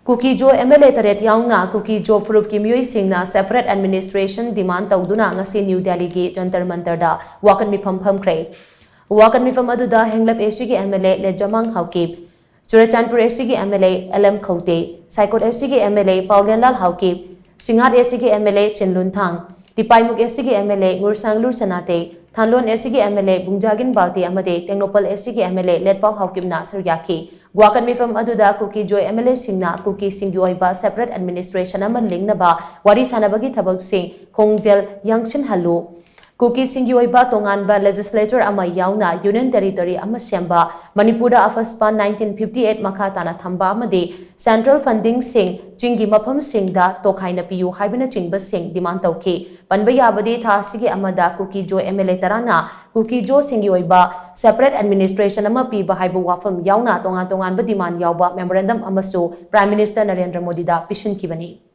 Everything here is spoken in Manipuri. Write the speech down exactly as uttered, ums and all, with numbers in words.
ꯀꯨꯀꯤ ꯖꯣ ꯑꯦꯝ ꯑꯦꯜ ꯑꯦ ꯇꯔꯦꯠ ꯌꯥꯎꯅ ꯀꯨꯀꯤ ꯖꯣ ꯐꯨꯔꯨꯞꯀꯤ ꯃꯤꯑꯣꯏꯁꯤꯡꯅ separate administration demand ꯇꯧꯗꯨꯅ ꯉꯁꯤ ꯅ꯭ꯌꯨ ꯗꯦꯜꯂꯤꯒꯤ ꯖꯟꯇꯔ ꯃꯟꯇꯔꯗ ꯋꯥꯀꯠ ꯃꯤꯐꯝ ꯐꯝꯈ꯭ꯔꯦ꯫ ꯋꯥꯀꯠ ꯃꯤꯐꯝ ꯑꯗꯨꯗ ꯍꯦꯡꯂꯞ ꯑꯦ ꯁꯤꯒꯤ M L A Letzamang Haokip, Churachandpur A ꯁꯤꯒꯤ M L A L M Khaute, Saikot A ꯁꯤꯒꯤ M L A Paolenlal Haokip, Singhat A ꯁꯤꯒꯤ ꯑꯦꯝ ꯑꯦꯜ ꯑꯦ ꯆꯤꯟꯂꯨꯟꯊꯥꯡ, ꯇꯤꯄꯥꯏꯃꯨꯛ ꯑꯦ ꯁꯤꯒꯤ ꯑꯦꯝ ꯑꯦꯜ ꯑꯦ ꯉꯨꯔꯁꯥꯡꯂꯨꯔ ꯁꯅꯥꯇꯦ, ꯊꯥꯟꯂꯣꯟ ꯑꯦ ꯁꯤꯒꯤ ꯑꯦꯝ ꯑꯦꯜ ꯑꯦ ꯕꯨꯡꯖꯥꯒꯤꯟ ꯕꯥꯜꯇꯦ ꯑꯃꯗꯤ ꯇꯦꯡꯅꯧꯄꯜ ꯑꯦ ꯁꯤꯒꯤ ꯑꯦꯝ ꯑꯦꯜ ꯑꯦ ꯂꯦꯠꯄꯥꯎ ꯍꯥꯎꯀꯤꯞꯅ ꯁꯔꯨꯛ ꯌꯥꯈꯤ꯫ ꯋꯥꯀꯠ ꯃꯤꯐꯝ ꯑꯗꯨꯗ ꯀꯨꯀꯤ ꯖꯣ ꯑꯦꯝ ꯑꯦꯜ ꯑꯦꯁꯤꯡꯅ ꯀꯨꯀꯤꯁꯤꯡꯒꯤ ꯑꯣꯏꯕ separate administration ꯑꯃ ꯂꯤꯡꯅꯕ ꯋꯥꯔꯤ ꯁꯥꯅꯕꯒꯤ ꯊꯕꯛꯁꯤꯡ ꯈꯣꯡꯖꯦꯜ ꯌꯥꯡꯁꯤꯟꯍꯜꯂꯨ, ꯀꯨꯀꯤꯁꯤꯡꯒꯤ ꯑꯣꯏꯕ ꯇꯣꯉꯥꯟꯕ legislature ꯑꯃ ꯌꯥꯎꯅ union territory ꯑꯃ ꯁꯦꯝꯕ, ꯃꯅꯤꯄꯨꯔꯗ ꯑꯐꯁꯄꯥꯟ nineteen fifty eight ꯃꯈꯥ ꯇꯥꯅ ꯊꯝꯕ ꯑꯃꯗꯤ central fundingꯁꯤꯡ ꯆꯤꯡꯒꯤ ꯃꯐꯝꯁꯤꯡꯗ ꯇꯣꯈꯥꯏꯅ ꯄꯤꯌꯨ ꯍꯥꯏꯕꯅꯆꯤꯡꯕꯁꯤꯡ demand ꯇꯧꯈꯤ꯫ ꯄꯟꯕ ꯌꯥꯕꯗꯤ ꯊꯥ ꯑꯁꯤꯒꯤ ꯑꯃꯗ ꯀꯨꯀꯤ ꯖꯣ ꯑꯦꯝ ꯑꯦꯜ ꯑꯦ ꯇꯔꯥꯅ ꯀꯨꯀꯤ ꯖꯣꯁꯤꯡꯒꯤ ꯑꯣꯏꯕ separate administration ꯑꯃ ꯄꯤꯕ ꯍꯥꯏꯕ ꯋꯥꯐꯝ ꯌꯥꯎꯅ ꯇꯣꯉꯥꯟ ꯇꯣꯉꯥꯟꯕ demand ꯌꯥꯎꯕ memorandum ꯑꯃꯁꯨ Prime Minister ꯅꯔꯦꯟꯗ꯭ꯔ ꯃꯣꯗꯤꯗ ꯄꯤꯁꯤꯟꯈꯤꯕꯅꯤ꯫